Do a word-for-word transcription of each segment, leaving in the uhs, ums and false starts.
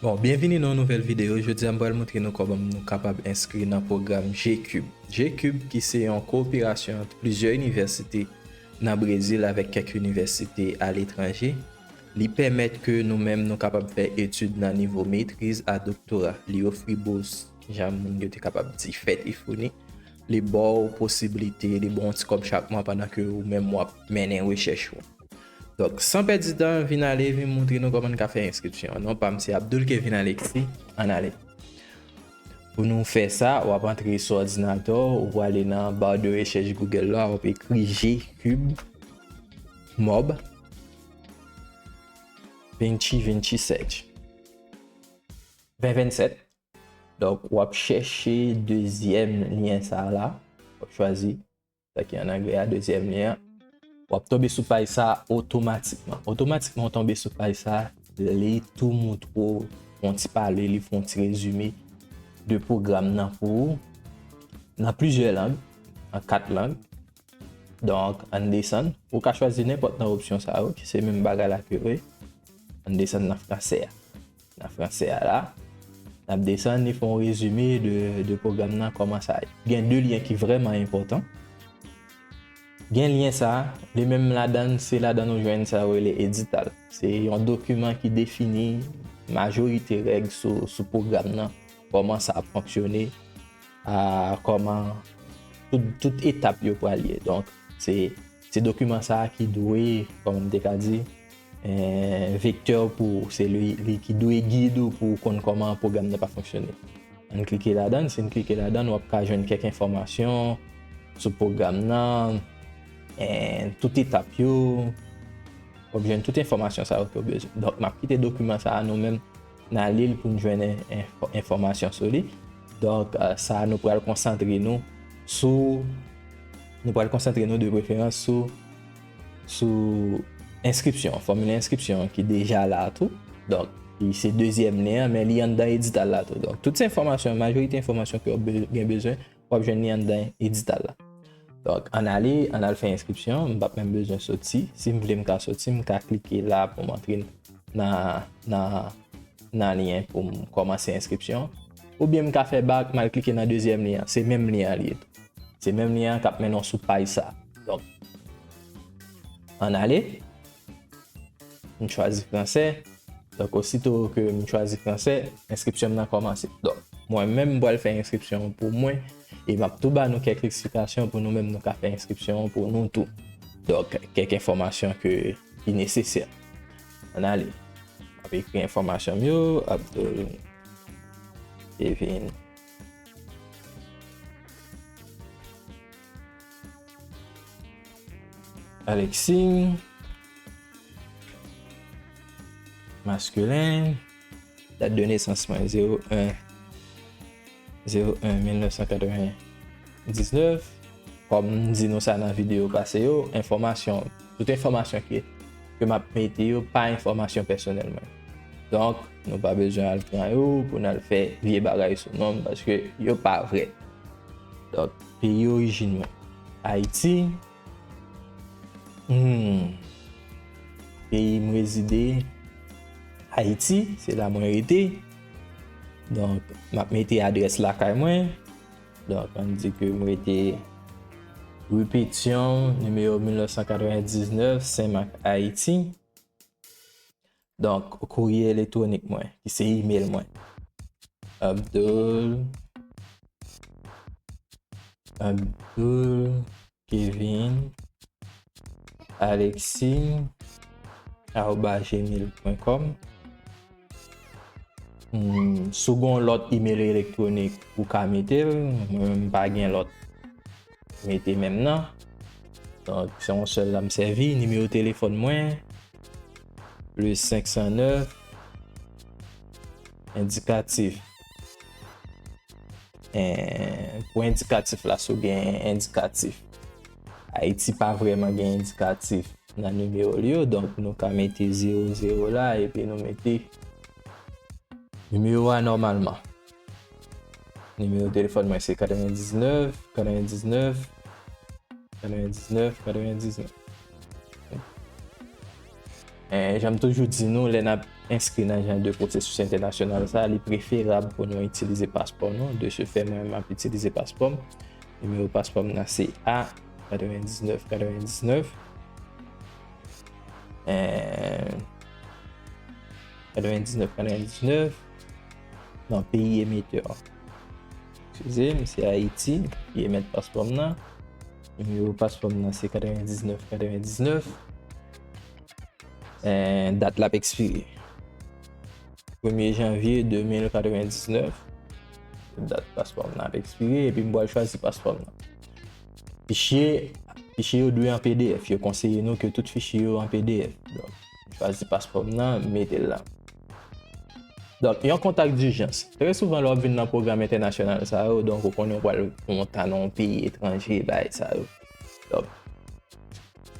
Bon, byenvini nan yon nouvèl videyo. Jodi a, m pral montre nou kòman nou kapab enskri nan pwogram G Cube. G Cube, ki se yon kowoperasyon ant plizyè inivèsite nan Brezil avèk kèk inivèsite aletranje. Li pèmèt ke nou menm nou kapab fè etid nan nivo metriz a doktora. Li ofri bous, jan moun yo te kapab di, fèt e founi. Li ba w posiblite, li ba w yon ti kòb chak mwa pandan ke ou menm w ap mennen rechèch ou. Donk, san pèdi tan, vin ale, vin montre nou kòman n ka fè enskripsyon an. Non pa m se Abdoul Kevin Alexis. Ann ale. Pou nou fè sa, w ap antre sou òdinatè w, ou prale nan ba de rechèch Google la, w ap ekri G Cube Mob Vinci Vinci Search. Ven vennsèt. Donk, w ap chèche dezyèm lyen sa a la. W ap chwazi sa ki an anglè a, dezyèm lyen an. W ap tonbe sou paj sa a otomatikman. Otomatikman, w tonbe sou paj sa a, li tou montre w yon ti pale, li fè yon ti rezime de pwogram nan pou ou, nan plizyè lang, an kat lang. Donk, ann desann. Ou ka chwazi nenpòt nan opsyon sa yo, ki se menm bagay la ke yo ye. Ann desann nan fransè a. Nan fransè a la. N ap desann, li fè yon rezime de, de pwogram nan, kòman sa ye. Gen de lyen ki vrèman enpòtan. Gen lyen sa a, li menm ladan l, se ladan nou jwenn sa yo rele edital. Se yon dokiman ki defini majorite règ sou, sou pwogram nan, kòman sa ap fonksyone, a, kòman tout, tout etap yo pral ye. Donk, se, se dokiman sa a ki dwe, kòman m te ka di, eh, vektè pou ou, se li, li ki dwe gid ou pou w konn kòman pwogram nan ap fonksyone. Ann klike ladan l, si n klike ladan l, w ap ka jwenn kèk enfòmasyon sou pwogram nan, eh, tout etap yo, w ap jwenn tout enfòmasyon sa yo ke w bezwen. Donk, m ap kite dokiman sa a, nou menm, n a li l pou n jwenn en-, enfò-, enfòmasyon sou li. Donk, eh, sa a, nou pral konsantre nou sou, nou pral konsantre nou de preferans sou, sou enskripsyon, fòmilè enskripsyon ki deja la tou. Donk, li se dezyèm lyen an, men li anndan edital la tou. Donk, tout se enfòmasyon, majorite enfòmasyon ke w be-, gen bezwen, w ap jwenn li anndan edital la. Donk, ann ale, ann al fè enskripsyon. M p ap menm bezwen soti. Si m vle, m ka soti, m ka klike la pou m antre nan, nan, nan lyen pou m kòmanse enskripsyon. Oubyen m ka fè bak, m al klike nan dezyèm lyen an. Se menm lyen an li ye tou. Se menm lyen an k ap mennen w sou paj sa. Donk, ann ale. M chwazi fransè. Donk, osito ke m chwazi fransè, enskripsyon m nan kòmanse. Donk, mwen menm, m pral fè enskripsyon an pou mwen. E m ap tou ba nou kèk eksplikasyon pou nou menm nou ka fè enskripsyon an pou nou tou. Donk, kèk enfòmasyon ke, ki nesesè. Ann ale. M ap ekri enfòmasyon m yo, Abdoul Kevin Alexis, maskilen, dat de nesans mwen, zewo en, zewo en mil nèf san katrevendiznèf. Kòm m di nou sa nan videyo pase yo, enfòmasyon, tout enfòmasyon ke, ke m ap mete yo, pa enfòmasyon pèsonèl mwen. Donk, nou pa bezwen al pran yo pou n al fè vye bagay sou non m, paske yo pa vrè. Donk, peyi orijin mwen, Ayiti. Hmm. Peyi m rezide, Ayiti, se la mwen rete. Donk, m ap mete adrès lakay mwen. Donk, ann di ke m rete Rue Pétion, nimewo mil nèf san katrevendiznèf, Senmak, Ayiti. Donk, kourye elektwonik mwen, ki se email mwen. Abdoul, Abdoul Kevin Alexis arobase gmail pwen kòm. Hmm, si w gen yon lòt email elektwonik, ou ka mete l. Mwen menm, m pa gen lòt. Mete menm nan. Donk, se yon sèl la m sèvi. Nimewo telefòn mwen, plis senk san nèf, endikatif. En, pou endikatif la, si w gen endikatif. Ayiti pa vrèman gen endikatif nan nimewo l yo, donk nou ka mete zewo zewo la, epi nou mete nimewo a nòmalman. Nimewo telefòn mwen se katrevendiznèf, katrevendiznèf, katrevendiznèf, katrevendiznèf. Eh, jan m toujou di nou, lè n ap, enskri nan jan de pwosesis entènasyonal sa, li preferab pou nou itilize paspò nou. De ce fait, mwen, m ap itilize paspò m. Nimewo paspò m nan se A katrevendiznèf katrevendiznèf. Eh, katrevendiznèf katrevendiznèf. Non, peyi emetè. Eskize m, se Ayiti ki emèt paspò m nan. Nimewo paspò m nan se katrevendiznèf katrevendiznèf. Eh, dat l ap ekspire. Premye janvye de mil katrevendiznèf, dat paspò m nan ap ekspire, epi m pral chwazi paspò m nan. Fichye, fichye yo dwe an P D F. Yo konseye nou ke tout fichye yo an P D F. Donk, m chwazi paspò m nan, m mete l la. Donk, yon kontak dijans. Trè souvan, lè w ap vin nan pwogram entènasyonal sa yo, donk, ou konnen w pral kontan nan yon peyi etranje, bagay sa yo. Donk,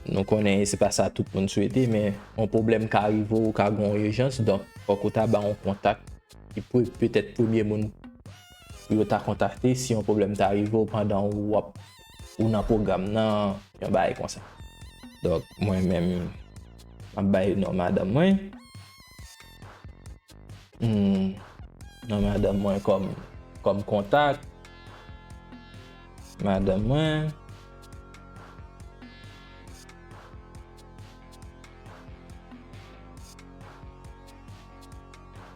nou konnen se pa sa tout moun swete, men yon pwoblèm ka rive w, ou ka gen yon ijans, donk, fòk ou ta ba yon kontak ki pou petèt premye moun pou yo ta kontakte si yon pwoblèm ta rive w pandan w ap, ou nan pwogram nan, yon bagay konsa. Donk, mwen menm, m ap bay non madanm mwen. Hmm, non madanm mwen kòm, kòm kontak. Madanm mwen.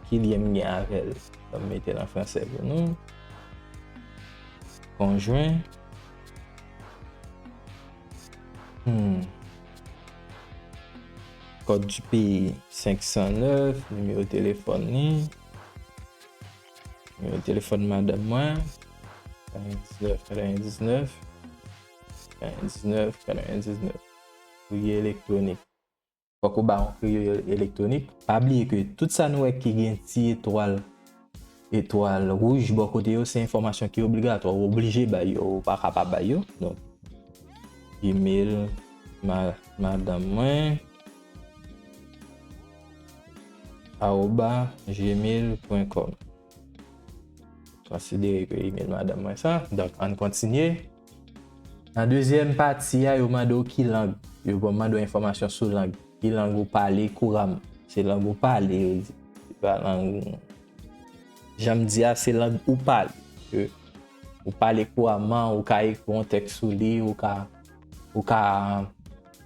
Ki lyen m gen avè l? Ban m mete l an fransè pou nou. Konjwen. Hmm. Code du pays senk san nèf, nimewo telefòn li. Nimewo telefòn madanm mwen, katrevendiznèf katrevendiznèf, katrevendiznèf katrevendiznèf. Kourye elektwonik. Fòk ou ba yon kourye elektwonik. Pa bliye ke tout sa nou wè ki gen ti etwal, etwal wouj bò kote yo, se enfòmasyon ki obligatwa. Ou oblije bay yo, ou pa ka pa bay yo. Donk, email ma-, madanm mwen, arobase gmail point com. Konsidere ke email madanm mwen sa. Donk, ann kontinye. Nan dezyèm pati a, yo mande w ki lang. Yo mande w enfòmasyon sou lang. Ki lang ou pale kouraman. Se lang ou pale, yo di. Se pa lang, jan m di a, se lang ou pale. Ke ou pale kouraman, ou ka ekri yon tèks sou li, ou ka, ou ka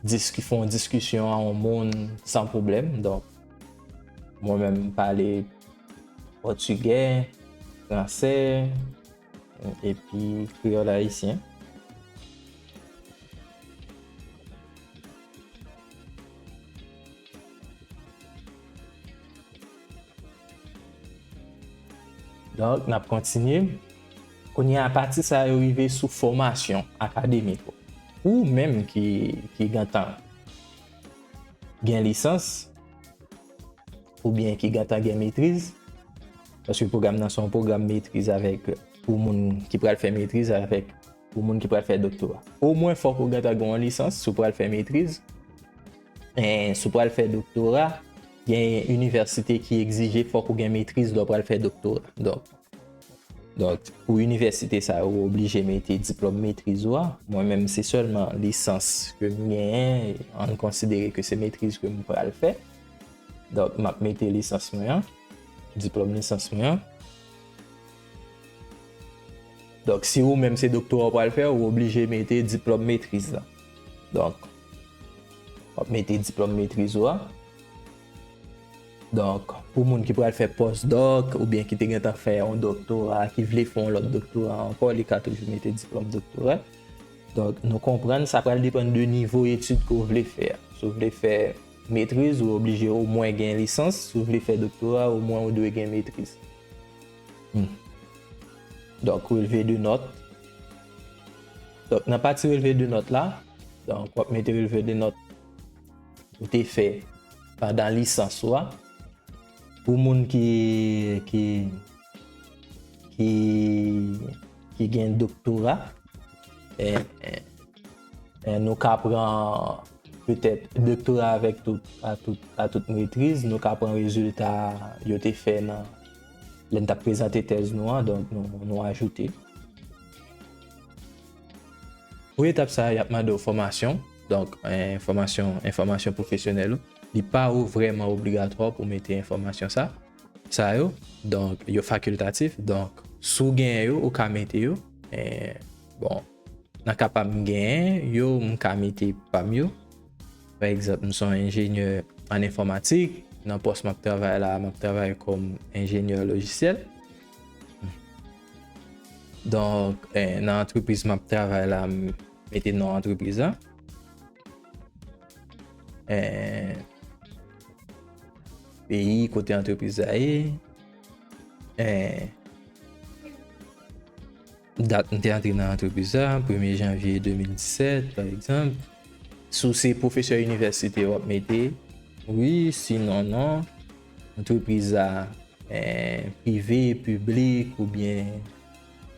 diski-, fè yon diskisyon a yon moun san pwoblèm. Donk, mwen menm, m pale pòtigè, fransè, epi kreyòl ayisyen. Donk, n ap kontinye. Kounye a, pati sa yo rive sou fòmasyon akademik ou. Ou menm ki, ki gentan gen lisans, oubyen ki gentan gen metriz, paske pwogram nan se yon pwogram metriz avèk, pou moun ki pral fè metriz avèk pou moun ki pral fè doktora. Omwen, fòk ou gentan gen yon lisans si w pral fè metriz. E si w pral fè doktora, gen inivèsite ki egzije fòk ou gen metriz lè w pral fè doktora. Donk, donk, pou inivèsite sa yo, ou oblije mete diplòm metriz ou a. Mwen menm, se sèlman lisans ke m genyen, ann konsidere ke se metriz ke m pral fè. Donk, m ap mete lisans mwen an, diplòm lisans mwen an. Donk, si ou menm se doktora w pral fè, ou oblije mete diplòm metriz la. Donk, w ap mete diplòm metriz ou a. Donk, pou moun ki pral fè postdoc oubyen ki te gentan fè yon doktora, ki vle fè yon lòt doktora ankò, li ka toujou mete diplòm doktora. Donk, nou konprann sa pral depann de nivo etid ke w vle fè a. Si w vle fè metriz, ou oblije omwen gen lisans. Si w vle fè doktora, omwen ou dwe gen metriz. Hmm. Donk, relve de nòt. Donk, nan pati relve de nòt la, donk, w ap mete relve de nòt ou te fè pandan lisans ou a. Pou moun ki, ki, ki, ki gen doktora, e, e, e, nou ka pran petèt doktora avèk tout, a tout, a tout metriz, nou ka pran rezilta yo te fè nan, lè n t ap prezante tèz nou an, donk nou, nou ajoute. Pou etap sa a, y ap mande w fòmasyon, donk, e, fòmasyon, enfòmasyon pwofesyonèl ou. li pa vrèman obligatwa pou mete enfòmasyon sa, sa yo. Donk, yo fakiltatif. Donk, si w genyen yo, ou ka mete yo. E, bon, nan ka pa m genyen yo, m ka mete pa m yo. Pa egzanp, m se yon enjenyè an enfòmatik. Nan pòs m ap travay la, m ap travay kòm enjenyè lojisyèl. Donk, e, nan antrepriz m ap travay la, m mete non antrepriz la. E, peyi kote antrepriz la ye. E, dat m te antre nan antrepriz la, premye janvye de mil disèt, pa egzanp. Si w se pwofesè inivèsite, w ap mete wi, sinon non. Antrepriz la, e, prive, piblik oubyen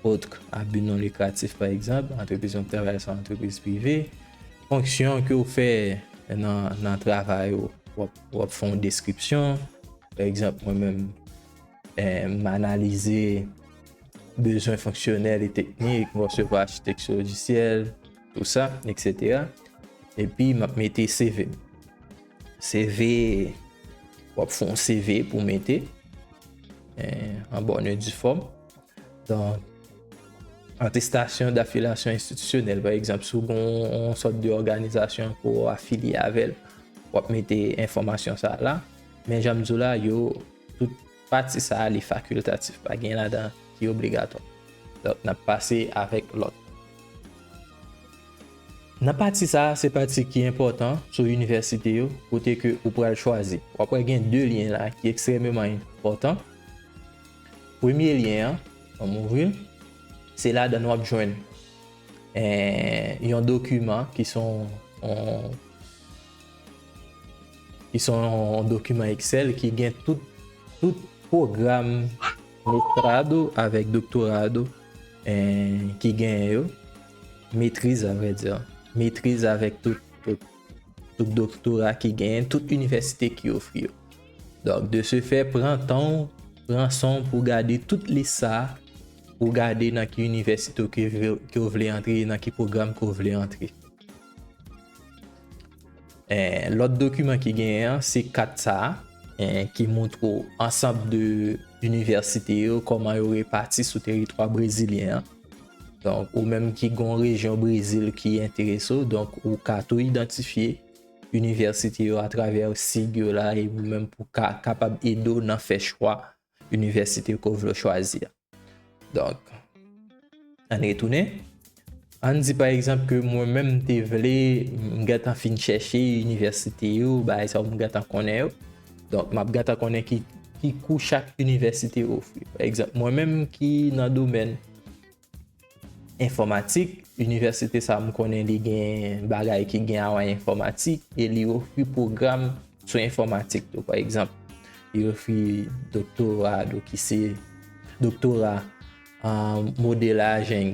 autre à but non lucratif, pa egzanp, antrepriz mwen ap travay se yon antrepriz prive. Fonksyon ke w fè nan, nan travay ou, w ap, w ap fè yon deskripsyon. Pa egzanp, mwen menm, e, m analize bezwen fonksyonèl e teknik, m resevwa achitekti lojisyèl, tou sa, etsetera. Epi, m ap mete C V m. C V, w ap fè yon C V pou mete, e, an bonne et due forme. Donk, atestasyon d'affiliation institutionnelle, pa egzanp, si w gen yon sòt de òganizasyon ke w afilye avè l, w ap mete enfòmasyon sa a la. Men jan m di w la, yo, tout pati sa a, li fakiltatif, pa gen ladan ki obligatwa. Donk, n ap pase avèk lòt. Nan pati sa a, se pati ki enpòtan sou inivèsite yo, kote ke ou pral chwazi. W ap wè gen de lyen la ki ekstrèmeman enpòtan. Premye lyen an, an m ouvri l, se ladan n w ap jwenn, e, yon dokiman ki se yon, yon, ki se yon dokiman Excel ki gen tout, tout pwogram mestrado avèk doktorado, e, ki genyen yo, metriz, a vrè di, metriz avèk tout, tout, tout doktora ki genyen, tout inivèsite ki ofri yo. Donk, de ce fait, pran tan w, pran san w pou w gade tout lis sa a, pou w gade nan ki inivèsite w ke vle, ke w vle antre, nan ki pwogram ke w vle antre. E, lòt dokiman ki genyen an, se kat sa a, e, ki montre w ansanm de inivèsite yo, kòman yo repati sou teritwa brezilyen an. Donk, ou menm ki gen yon rejyon Brezil ki enterese w, donk, ou ka tou idantifye inivèsite yo atravè sig yo la, e ou menm pou ka kapab ede w nan fè chwa inivèsite ke w vle chwazi a. Donk, ann retounen. Ann di, pa egzanp, ke mwen menm m te vle, m gentan fin chèche inivèsite yo, bagay sa yo, m gentan konnen yo. Donk, m ap gentan konnen ki, ki kou chak inivèsite ofri. Pa egzanp, mwen menm ki nan domèn enfòmatik, inivèsite sa a, m konnen li gen bagay ki gen a wè enfòmatik, e li ofri pwogram sou enfòmatik tou. Pa egzanp, li ofri doktorado ki se doktora an modelaj en,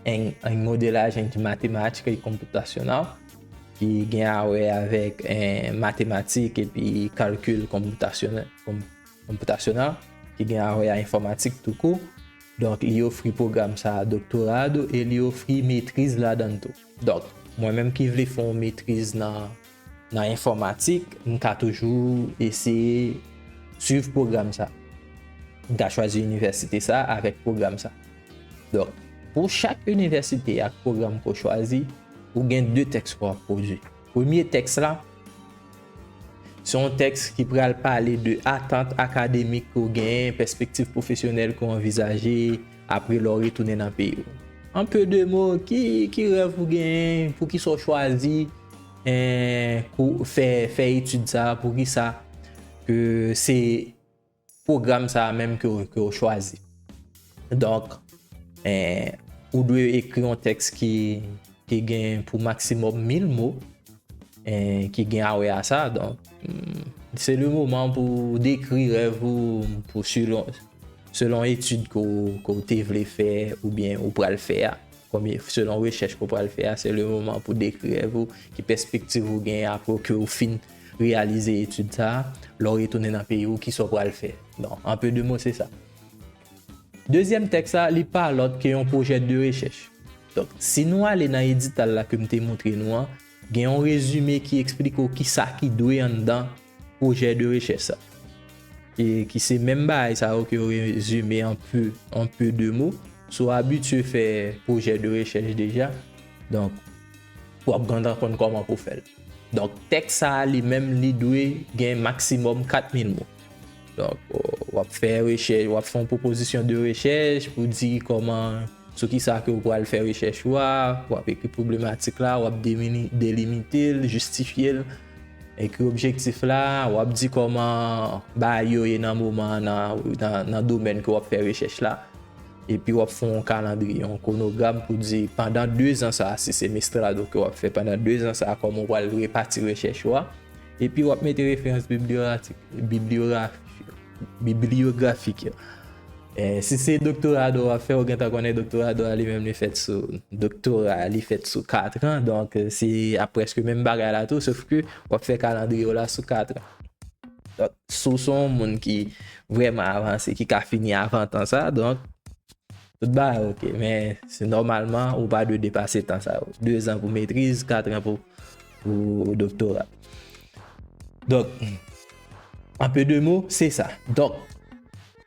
en, en modelaj en matematik e konpitasyonal, ki gen a wè avèk, eh, matematik epi kalkil konpitasyonèl, kon-, konpitasyonèl, ki gen a wè a enfòmatik toukou. Donk, li ofri pwogram sa a doktorado e li ofri metriz ladan l tou. Donk, mwen menm ki vle fè yon metriz nan, nan enfòmatik, m ka toujou eseye swiv pwogram sa. M ka chwazi inivèsite sa avèk pwogram sa. Donk, pou chak inivèsite ak pwogram ke w chwazi, ou gen de tèks ke w ap pwodui. Premye tèks la, se yon tèks ki pral pale de atant akademik ke w genyen, pèspektiv pwofesyonèl ke w anvizaje apre lè w retounen nan peyi w. An pe de mo, ki, ki rèv ou genyen, poukisa w chwazi, eh, kou-, fè, fè etid sa, poukisa ke se pwogram sa a menm ke w, ke w chwazi. Donk, eh, ou dwe ekri yon tèks ki, ki gen pou maksimòm mil mo, eh, ki gen a wè a sa. Donk, mm, se le moman pou w dekri rèv ou, pou selon, selon etid ke w, ke w te vle fè oubyen ou pral fè a. Kòm selon rechèch ke w pral fè a, se le moman pou w dekri rèv ou, ki pèspektiv ou genyen apre ke w fin reyalize etid sa a, lè w retounen nan peyi w, kisa w pral fè. Donk, an pe de mo, se sa. Dezyèm tèks la, li pa lòt ke yon pwojè de rechèch. Donk, si nou ale nan edital la ke m te montre nou an, gen yon rezime ki eksplike w kisa ki dwe anndan pwojè de rechèch sa. E ki se menm bagay sa yo ke yo rezime an pe, an pe de mo. Si w abitye fè pwojè de rechèch deja, donk, w ap gentan konn kòman pou w fè l. Donk, tèks sa a li menm, li dwe gen maksimòm kat mil mo. Donk, w ap fè rechèch, w ap fè yon pwopozisyon de rechèch pou di kòman, sou kisa ke w pral fè rechèch ou a, w ap ekri pwoblematik la, w ap demini-, delimite l, jistifye l, ekri objektif la, w ap di kòman bagay yo ye nan moman an, nan, nan, nan domèn ke w ap fè rechèch la. Epi w ap fè yon kalandriye, yon kwonogram pou di pandan de zan sa a, si se mestrado ke w ap fè, pandan de zan sa a, kòman w pral repati rechèch ou a. Epi w ap mete referans bibliyografi-, bibliyografi-, bibliyografik yo. E, si se doktorado w ap fè, ou gentan konnen doktorado a li menm li fèt sou, doktora a li fèt sou kat an. Donk, se ap prèske menm bagay la tou, sof ke w ap fè kalandriye w la sou kat an. Donk, si w se yon moun ki vrèman avanse, ki ka fini avan tan sa, donk, tout bagay oke. Men, se nòmalman, ou pa dwe depase tan sa yo. De zan pou metriz, kat an pou, pou doktora. Donk, an pe de mo, se sa. Donk,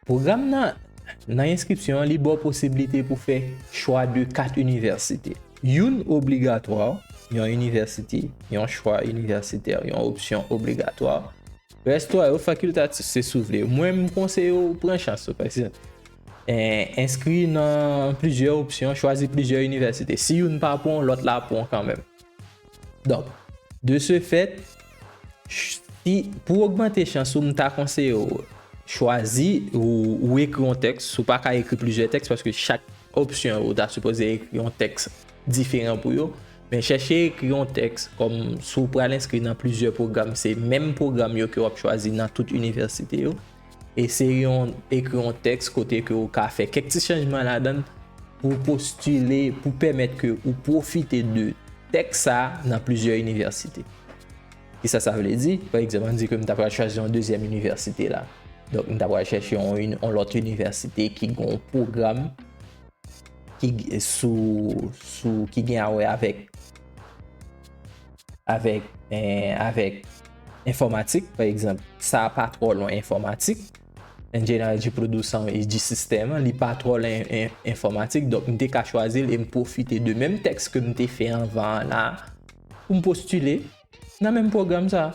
pwogram nan, nan enskripsyon an, li ba w posiblite pou fè chwa de kat inivèsite. Youn obligatwa, yon inivèsite, yon chwa inivèsitè, yon opsyon obligatwa. Rès twa yo fakiltatif, se si w vle. Mwen, m konseye w pran chans ou, pa egzanp. En-, enskri nan plizyè opsyon, chwazi plizyè inivèsite. Si youn pa pran w, lòt la pran w kanmenm. Donk, de ce fait, ch-, si, pou ogmante chans ou, m ta konseye w chwazi ou, ou ekri yon tèks, si w pa ka ekri plizyè tèks, paske chak opsyon ou ta sipoze ekri yon tèks diferan pou yo, men chèche ekri yon tèks kòm si w pral enskri nan plizyè pwogram, se menm pwogram yo ke w ap chwazi nan tout inivèsite yo. Eseye yon, ekri yon tèks kote ke w ka fè kèk ti chanjman ladan l pou postile, pou pèmèt ke ou pwofite de tèks sa a nan plizyè inivèsite. Kisa sa vle di? Pa egzanp, ann di ke m ta pral chwazi yon dezyèm inivèsite la. Donk, m ta pral chèche yon, yon, yon lòt inivèsite ki gen yon pwogram ki g-, sou, sou, ki gen a wè avèk, avèk, eh, avèk enfòmatik, pa egzanp. Sa a pa twò lwen enfòmatik. Engineering de produção e de sistema, li pa twò lwen en-, enfòmatik, donk m te ka chwazi l e m pwofite de menm tèks ke m te fè anvan an la pou m postile nan menm pwogram sa a.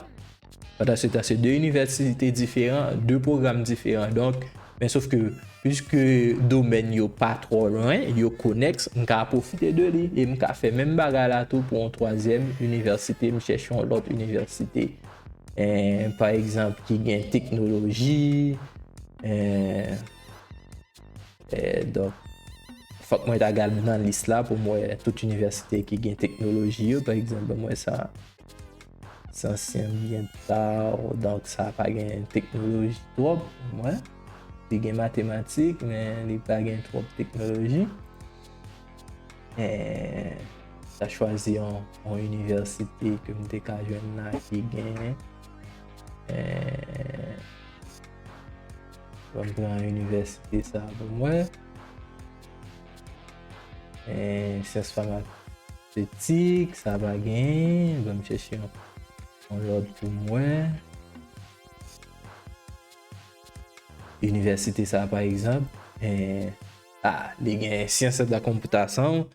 Pandan se tan, se de inivèsite diferan, de pwogram diferan. Donk, men sof ke, piske domèn yo pa twò lwen, yo konèks, m ka pwofite de li e m ka fè menm bagay la tou pou yon twazyèm inivèsite, m chèche yon lòt inivèsite. Eh, pa egzanp, ki gen teknoloji, eh, Eh, donk, fòk mwen ta gad nan lis la pou m wè tout inivèsite ki gen teknoloji yo. Pa egzanp, ban m wè sa. Sansyen byen ta, donk sa pa gen teknoloji twòp, mwen. Li gen matematik, men li pa gen twòp teknoloji. Eh, ta chwazi yon, yon inivèsite ke m te ka jwenn la ki gen, eh, Ban m pran inivèsite sa pou m wè. Eh, syans famasetik, sa pa genyen. Ban m chèche yon, yon lòt pou m wè. Inivèsite sa, pa egzanp, eh, ah, li gen syans de la konpitasyon,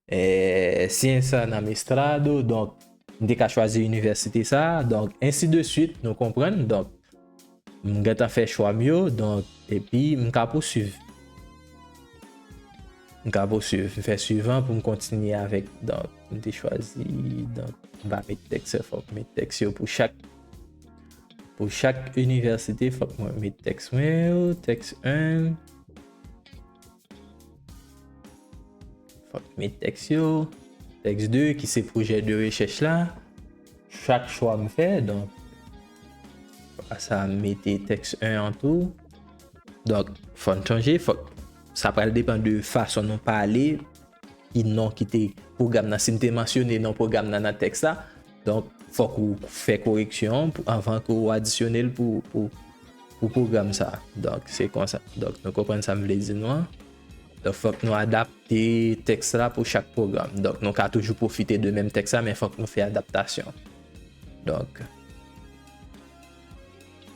eh, ciencia na mestrado, donk, m te ka chwazi inivèsite sa, donk, ensi de swit, nou konprann, donk, m gentan fè chwa m yo, donk, epi m ka pouswiv. M ka pouswiv, m fè swivan pou m kontinye avèk, donk, m te chwazi, donk, m pa met tèks, fòk m met tèks yo pou chak, pou chak inivèsite, fòk mwen met tèks mwen yo, tèks en, Fòk met tèks yo. Tèks de, ki se pwojè de rechèch la. Chak chwa m fè, donk, sa m mete tèks en an tou. Donk, fò n chanje, fòk, sa pral depann de fason nou pale, ki non ki te pwogram nan, si m te mansyone non pwogram nan nan tèks la. Donk, fòk ou fè koreksyon an pou, anvan ke ou adisyone l pou, pou, pou pwogram sa. Donk, se konsa. Donk, nou konprann sa m vle di nou an. Donk, fòk nou adapte tèks la pou chak pwogram. Donk, nou ka toujou pwofite de menm tèks la, men fòk nou fè adaptasyon. Donk,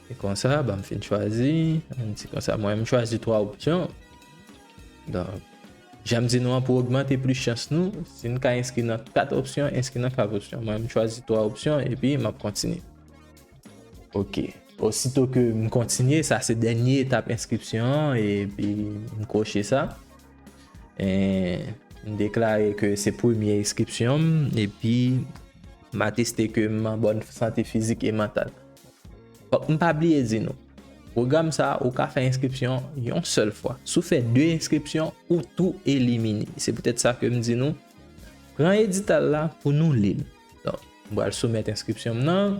e konsa, ban m fin chwazi. Ann di konsa, mwen, m chwazi twa opsyon. Donk, jan m di nou an, pou ogmante plis chans nou, si n ka enskri nan kat opsyon, enskri nan kat opsyon. Mwen, m chwazi twa opsyon, epi m ap kontinye. Ok. Osito ke m kontinye, sa se dènye etap enskripsyon an, epi m kwoche sa. E, m deklare ke se premye enskripsyon m, epi m ateste ke m an bòn sante fizik e mantal. Fòk m pa bliye di nou, pwogram sa a, ou ka fè enskripsyon yon sèl fwa. Si w fè de enskripsyon, ou tou elimine. Se poutèt sa ke m di nou, pran edital la pou nou li l. Donk, m pral soumèt enskripsyon m nan.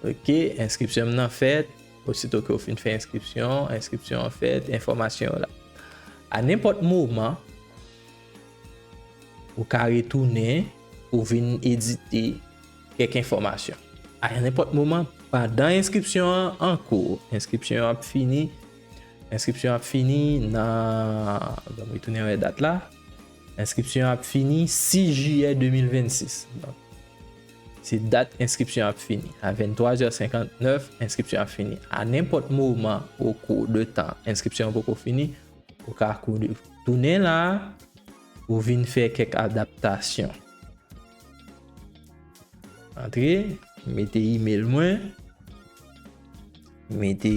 Ok, enskripsyon m nan fèt. Osito ke w fin fè enskripsyon, enskripsyon an fèt, enfòmasyon yo la. A nenpòt moman, ou ka retounen pou vin edite kèk enfòmasyon. A nenpòt moman, pandan enskripsyon an an kou, enskripsyon an ap fini, enskripsyon an ap fini nan, ban m retounen wè dat la. Enskripsyon an ap fini sis jiyè de mil vennsis. Donk, se dat enskripsyon an ap fini. A venntwa zè senkantnèf, enskripsyon an ap fini. A nenpòt moman o kou de tan, enskripsyon an poko fini, ou ka kou-, tounen la, ou vin fè kèk adaptasyon. Antre, mete email mwen, mete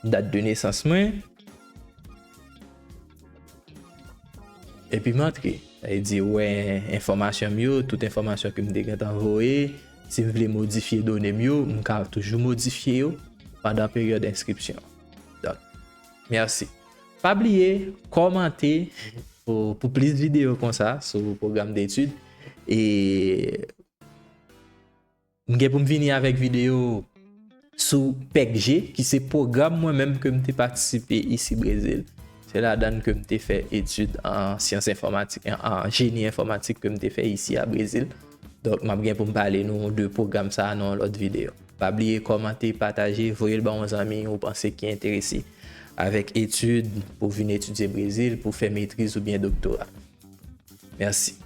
dat de nesans mwen, epi m antre. Sa vle di, wè enfòmasyon m yo, tout enfòmasyon ke m te gentan voye. Si m vle modifye done m yo, m ka toujou modifye yo pandan peryòd enskripsyon. Donk, mèsi. Pa bliye kòmante pou, pou plis videyo konsa sou pwogram detid. E m gen pou m vini avèk videyo sou pèk G, ki se pwogram mwen menm ke m te patisipe isi Brezil. Se ladan l ke m te fè etid an syans enfòmatik, an, an jeni enfòmatik ke m te fè isi a Brezil. Donk, m ap gen pou m pale nou de pwogram sa a nan yon lòt videyo. Pa bliye kòmante, pataje, voye l ba yon zanmi ou panse ki enterese avèk etid pou vin etidye Brezil, pou fè metriz oubyen doktora. Mèsi.